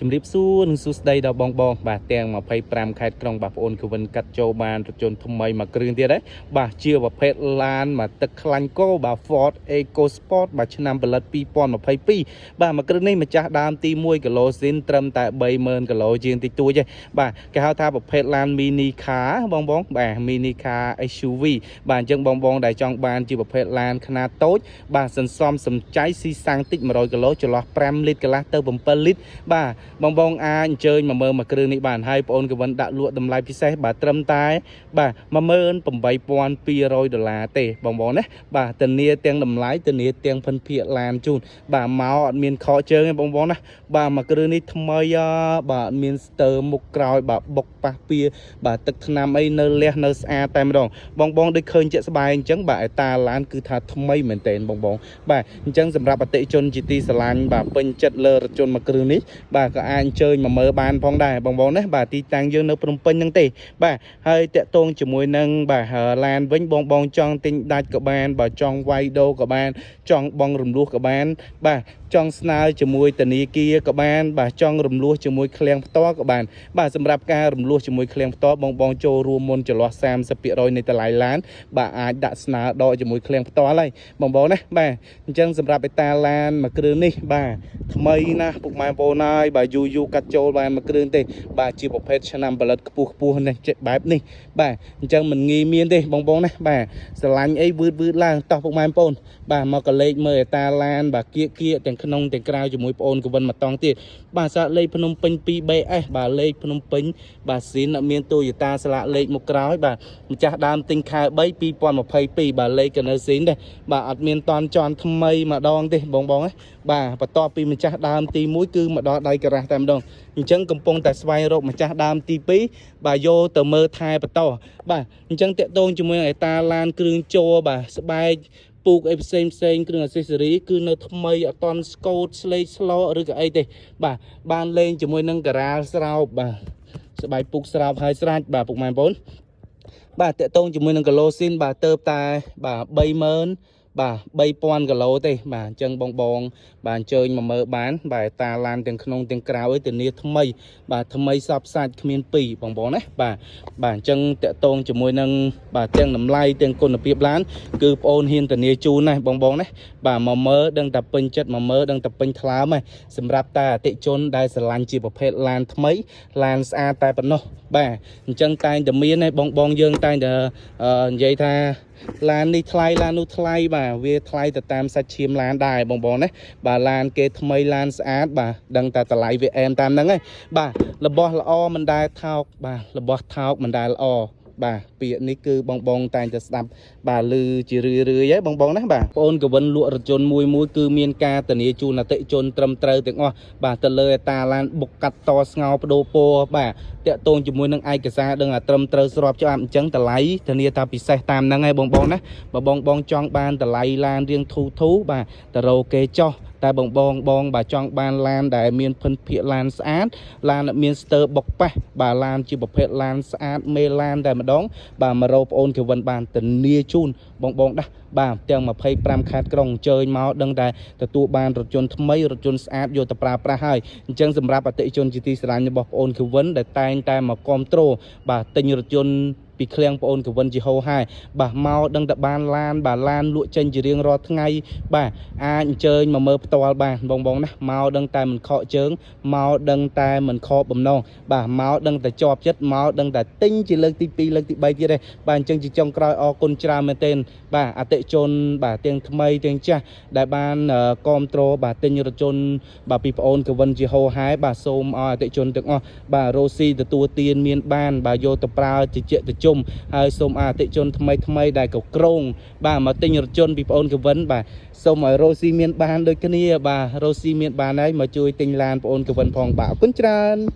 ជំរាបសួរនិងសួស្តីដល់បងបងបាទទាំង25ខេត្តក្រុងបាទបងអូនកវិនកាត់ចូលបានរថយន្តថ្មីមួយគ្រឿងទៀតដែរបាទជាប្រភេទឡានមកទឹកខ្លាញ់គោបាទ Ford Eco Sport បាទឆ្នាំផលិត2022បាទមួយគ្រឿងនេះម្ចាស់ដើមទី1គីឡូស៊ីនត្រឹមតែ30000គីឡូជាងតិចតួចទេបាទគេហៅថាប្រភេទឡាន mini car បងបងបាទ mini car SUV បាទអញ្ចឹងបងបងដែលចង់បានជាប្រភេទឡានខ្នាតតូចបាទសន្សំសំចៃស៊ីសាំងតិច100គីឡូចន្លោះ5លីត្រកន្លះទៅ7លីត្របាទបងបងអាចអញ្ជើញមកមើលមួយគ្រឿងនេះបានហើយបងអូនកវិនដាក់លក់តម្លៃពិសេសបាទត្រឹមតែបាទ18200ដុល្លារទេបងបងណាបាទធានាទាំងតម្លៃធានាទាំងភិនភាគឡានជូនបាទមកអត់មានខកជើងទេបងបងណាបាទមួយគ្រឿងនេះថ្មីបាទអត់មានស្ទើមុខក្រោយបាទបុកប៉ះពៀបាទទឹកថ្នាំអីនៅលះនៅស្អាតតែម្ដងបងបងដូចឃើញជាក់ស្បែងអញ្ចឹងបាទអេតាឡានគឺថាថ្មីមែនទែនបងបងបាទអញ្ចឹងសម្រាប់អតិជនជាទីស្រឡាញ់បាទពេញចិត្តលើរថយន្តមួយគ្រឿងនេះបាទក៏អាចអញ្ជើញមកមើលបានផងដែរបងបងណាបាទទីតាំងយើងនៅភ្នំពេញហ្នឹងទេបាទហើយតាក់ទងជាមួយនឹងបាទឡានវិញបងបងចង់ទិញដាច់ក៏បានបាទចង់វាយដូរក៏បាន ចង់បងរំលោះក៏បាន បាទចង់ស្នើជាមួយធនាគារក៏បាន បាទចង់រំលោះជាមួយឃ្លាំងផ្ទាល់ក៏បាន បាទសម្រាប់ការរំលោះជាមួយឃ្លាំងផ្ទាល់បងបងចូលរួមមុនចន្លោះ30%នៃតម្លៃឡានបាទអាចដាក់ស្នើដកជាមួយឃ្លាំងផ្ទាល់ហើយបងបងណាបាទអញ្ចឹងសម្រាប់អេតាឡានមួយគ្រឿងនេះបាទថ្មីណាស់ពុកម៉ែបងប្អូនហើយបាទយូរយូរកាត់ចូលបានមួយគ្រឿងទេបាទជាប្រភេទឆ្នាំផលិតខ្ពស់ខ្ពស់នេះបែបនេះបាទអញ្ចឹងមិនងាយមានទេបងបងណាបាទស្រឡាញ់អីវឺតវឺតឡើងតោះពុកម៉ែបងប្អូនបាទមកកលេចមើលអេតាឡានបាទគៀកគៀកទាំងក្នុងទាំងក្រៅជាមួយបងប្អូនកវិនមួយតង់ទៀតបាទសាកលេខភ្នំពេញ 2BS បាទលេខភ្នំពេញបាទស៊ីនអត់មាន Toyota ស្លាកលេខមុខក្រោយបាទម្ចាស់ដើមទិញខែ3 2022បាទលេខក៏នៅស៊ីនដែរបាទអត់មានតន់ជន់ថ្មីម្ដងទេបងបងណាបាទបន្ទាប់ពីម្ចាស់ដើមទី1គឺមកដល់ដៃការ៉ាស់តែម្ដងអញ្ចឹងកំពុងតែស្វែងរកម្ចាស់ដើមទី2បាទយកទៅមើលថែបន្តបាទអញ្ចឹងតាក់ទងជាមួយនឹងអេតាឡានគ្រឿងជ័របាទស្បែកពូកអីផ្សេងផ្សេងគ្រឿង accessory គឺនៅថ្មីអត់តន់ស្កូតស្លេកស្លោឬក៏អីទេបាទបានលេងជាមួយនឹងការ៉ាលស្រោបបាទស្បែកពុកស្រោបហើយស្រាច់បាទពុកម៉ែបងប្អូនបាទតាក់ទងជាមួយនឹងគីឡូស៊ីនបាទទៅតែបាទ30000បាទ3000គីឡូទេបាទអញ្ចឹងបងបងបាទអញ្ជើញមកមើលបានបាទតាឡានទាំងក្នុងទាំងក្រៅអីធានាថ្មីបាទថ្មីសពសាច់គ្មានពីរបងបងណាបាទបាទអញ្ចឹងតាក់ទងជាមួយនឹងបាទទាំងតម្លៃទាំងគុណភាពឡានគឺប្អូនហ៊ានធានាជូនណាបងបងណាបាទមកមើលដឹងតែពេញចិត្តមកមើលដឹងតែពេញថ្លើមហ៎សម្រាប់តែអតិជនដែលស្រឡាញ់ជាប្រភេទឡានថ្មីឡានស្អាតតែប៉ុណ្ណោះបាទអញ្ចឹងតែងតែមានឯបងបងយើងតែងតែនិយាយថាឡាននេះថ្លៃឡាននោះថ្លៃបាទវាថ្លៃទៅតាមសាច់ឈាមឡានដែរបងបងណាបាទឡានគេថ្មីឡានស្អាតបាទដឹងតែតម្លៃវាអែមតាមហ្នឹងឯងបាទរបស់ល្អមិនដែលថោកបាទរបស់ថោកមិនដែលល្អបាទពាក្យនេះគឺបងបងតែងតែស្ដាប់បាទឮជារឿយរឿយហ៎បងបងណាបាទបងអូនកវិនលក់រថយន្តមួយមួយគឺមានការធានាជូនអតិជនត្រឹមត្រូវទាំងអស់បាទទៅលើអតាឡានបុកកាត់តស្ងោបដូរពណ៌បាទតាក់ទងជាមួយនឹងឯកសារដឹងថាត្រឹមត្រូវស្របច្បាប់អញ្ចឹងតម្លៃធានាថាពិសេសតាមហ្នឹងឯងបងបងណាបើបងបងចង់បានតម្លៃឡានរៀងធូរធូរបាទតរោគេចោះតែបងបងបងបាទចង់បានឡានដែលមានភិនភាគឡានស្អាតឡានអត់មានស្ទើបុកប៉ះបាទឡានជាប្រភេទឡានស្អាតមេឡានតែម្ដងបាទមករកប្អូនគេវិនបានធានាជូនបងបងដាស់បាទទាំង25ខេត្តក្រុងអញ្ជើញមកដឹងតែទទួលបានរថយន្តថ្មីរថយន្តស្អាតយកទៅប្រើប្រាស់ហើយអញ្ចឹងសម្រាប់អតិថិជនជាទីស្រឡាញ់របស់ប្អូនគេវិនដែលតែងតែមកគ្រប់គ្រងបាទទិញរថយន្តពីឃ្លាំងប្អូនកវិនជាហោហែបាទមកដឹងតែបានឡានបាទឡានលក់ចេញជារៀងរាល់ថ្ងៃបាទអាចអញ្ជើញមកមើលផ្ទាល់បាទបងបងណាមកដឹងតែមិនខកជើងមកដឹងតែមិនខកបំណងបាទមកដឹងតែជាប់ចិត្តមកដឹងតែទិញជាលើកទី2លើកទី3ទៀតទេបាទអញ្ចឹងជាចុងក្រោយអរគុណច្រើនមែនទែនបាទអតិជនបាទទាំងថ្មីទាំងចាស់ដែលបានគ្រប់គ្រងបាទទិញរថយន្តបាទពីប្អូនកវិនជាហោហែបាទសូមឲ្យអតិជនទាំងអស់បាទរ៉ូស៊ីទទួលទានមានបានបាទយកទៅប្រើជាជាទៅជុំហើយសូមអតិជនថ្មីថ្មីដែលក៏ក្រងបាទមកទិញរថយន្តពីប្អូនកវិនបាទសូមឲ្យរ៉ូស៊ីមានបានដូចគ្នាបាទរ៉ូស៊ីមានបានហើយមកជួយទិញឡានប្អូនកវិនផងបាទអរគុណច្រើន។